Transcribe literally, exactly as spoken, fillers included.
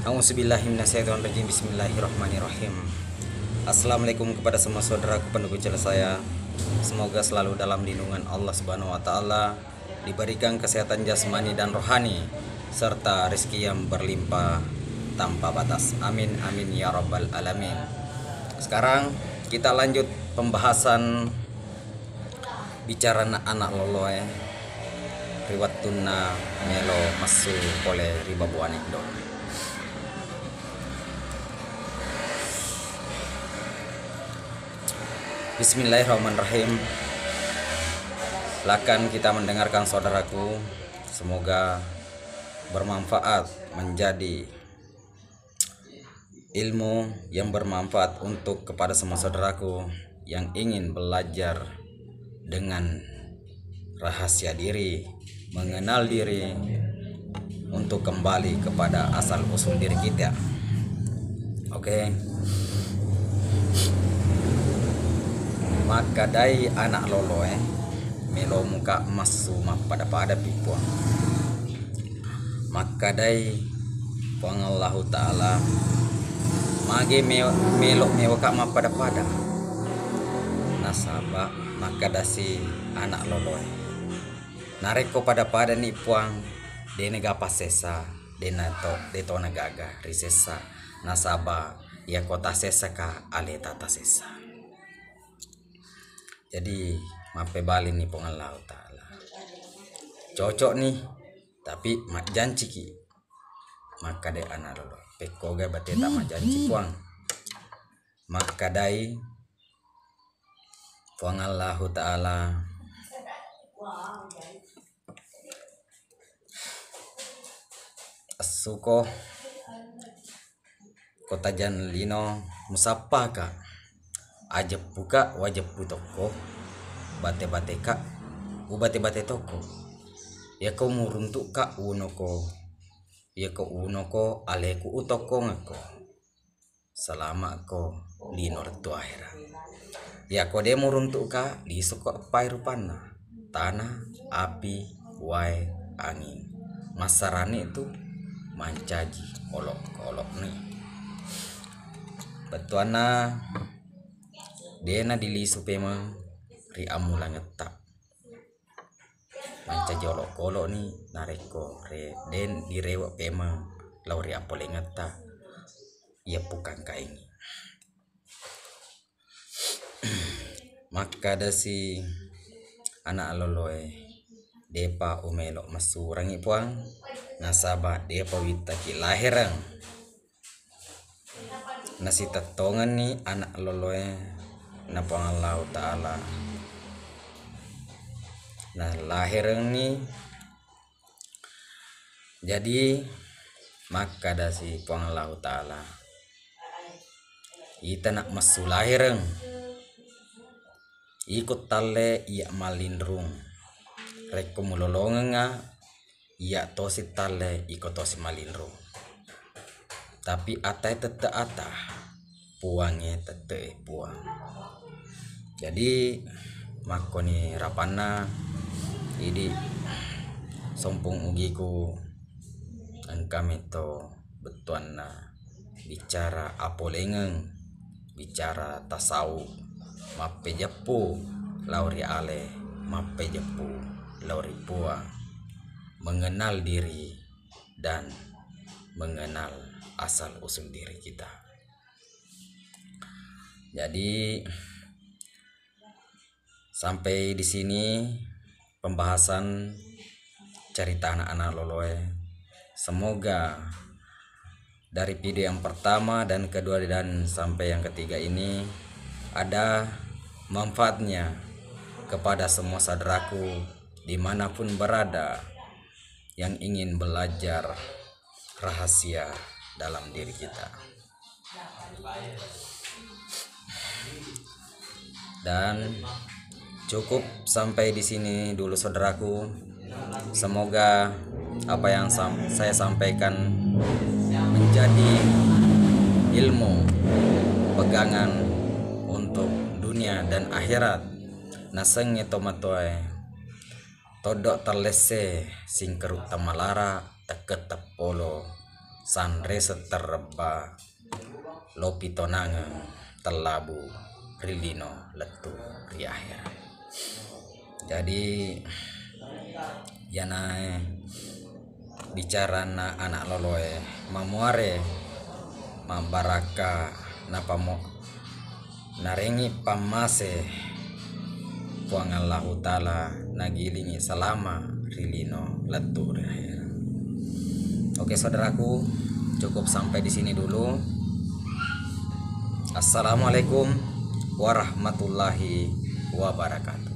A'udzubillahi minasyaitonirrajim. Bismillahirrahmanirrahim. Assalamualaikum kepada semua saudaraku pendukung channel saya. Semoga selalu dalam lindungan Allah Subhanahu wa Ta'ala, diberikan kesehatan jasmani dan rohani, serta rezeki yang berlimpah tanpa batas. Amin, amin, ya rabbal alamin. Sekarang kita lanjut pembahasan bicarana anak loloe ri wettunna melo messu pole ri babuane dolo. Bismillahirrahmanirrahim. Silakan kita mendengarkan, saudaraku. Semoga bermanfaat, menjadi ilmu yang bermanfaat untuk kepada semua saudaraku yang ingin belajar dengan rahasia diri, mengenal diri, untuk kembali kepada asal usul diri kita. Oke. Makkadai anak loloe, melo muka massu mappada-pada pi Puang. Makkadai Puang Allahu Ta'ala, mage me-, melo mewaka mappada-pada. Nasaba makkadasi anak loloe, narekko pada-pada ni Puang, de nagapa sesa, de nato, de to nagaga ri sesa. Nasaba iyako tasessaka aleta tasessa. Jadi mappebalini Puang Allahu Ta'ala. Cocok ni, tapi majjanciki. Makkadai anak lolo. Pekkoga bateta majjanci Puang. Makkadai Puang Allahu Ta'ala, assuko ko tajang lino musappaka, ajeppuka wajeppu tokko, bate-bateka ubate-bate tokko. Iyako muruntuka unoko, iyako unoko aleku utokkongekko. Salama'ko lino lettu ahera. Iyako de muruntuka, lisuko eppai rupanna, tana, api, wae, anging. Massarani tu mancaji olok-olokni. Bettuanna de nadilisu pemeng ri ammulangetta. Mancaji olok-olokni narekko re-, de direwe pemeng lao ri appolengetta, iyeppu kangkaingi. Makkadasi anak loloe, depa umelo messurengngi Puang, nasaba depa wittaki lahereng. Nasitettongenni anak loloe na Puang Allahu Ta'ala. Nallaherenni. Jadi makkadasi Puang Allahu Ta'ala, ita nak messu lahereng, iko talle iya mallinrung. Rekko mulolongengnga, iya tosi talle iko tosi mallinrung. Tapi atae tette ata, Puangnge tette e Puang. Jadi makkoni rapanna, idi sompung ugiku, engka metto bettuanna bicara apolengeng, bicara tasawuf, mappejeppu lao ri ale, mappejeppu lao ri Puang, mengenal diri dan mengenal asal usul diri kita. Jadi sampai di sini pembahasan cerita anak-anak loloe. Semoga dari video yang pertama dan kedua dan sampai yang ketiga ini ada manfaatnya kepada semua saudaraku dimanapun berada yang ingin belajar rahasia dalam diri kita. Dan cukup sampai di sini dulu, saudaraku. Semoga apa yang sam-, saya sampaikan menjadi ilmu pegangan untuk dunia dan akhirat. Nasengnge tomatoae, toddo tallesse, singkeru tamalara, tekke teppolo, sanre setterebba lopi tonangeng tellabu ri lino lettu ri ahera. Jadi, iyanae bicaranna anak loloe, mamuare mabbarakka napamo narengi pammase Puang Allahu Ta'ala, nagilingi salama ri lino lettu ri ahera. Oke saudaraku, cukup sampai di sini dulu. Assalamualaikum warahmatullahi wabarakatuh.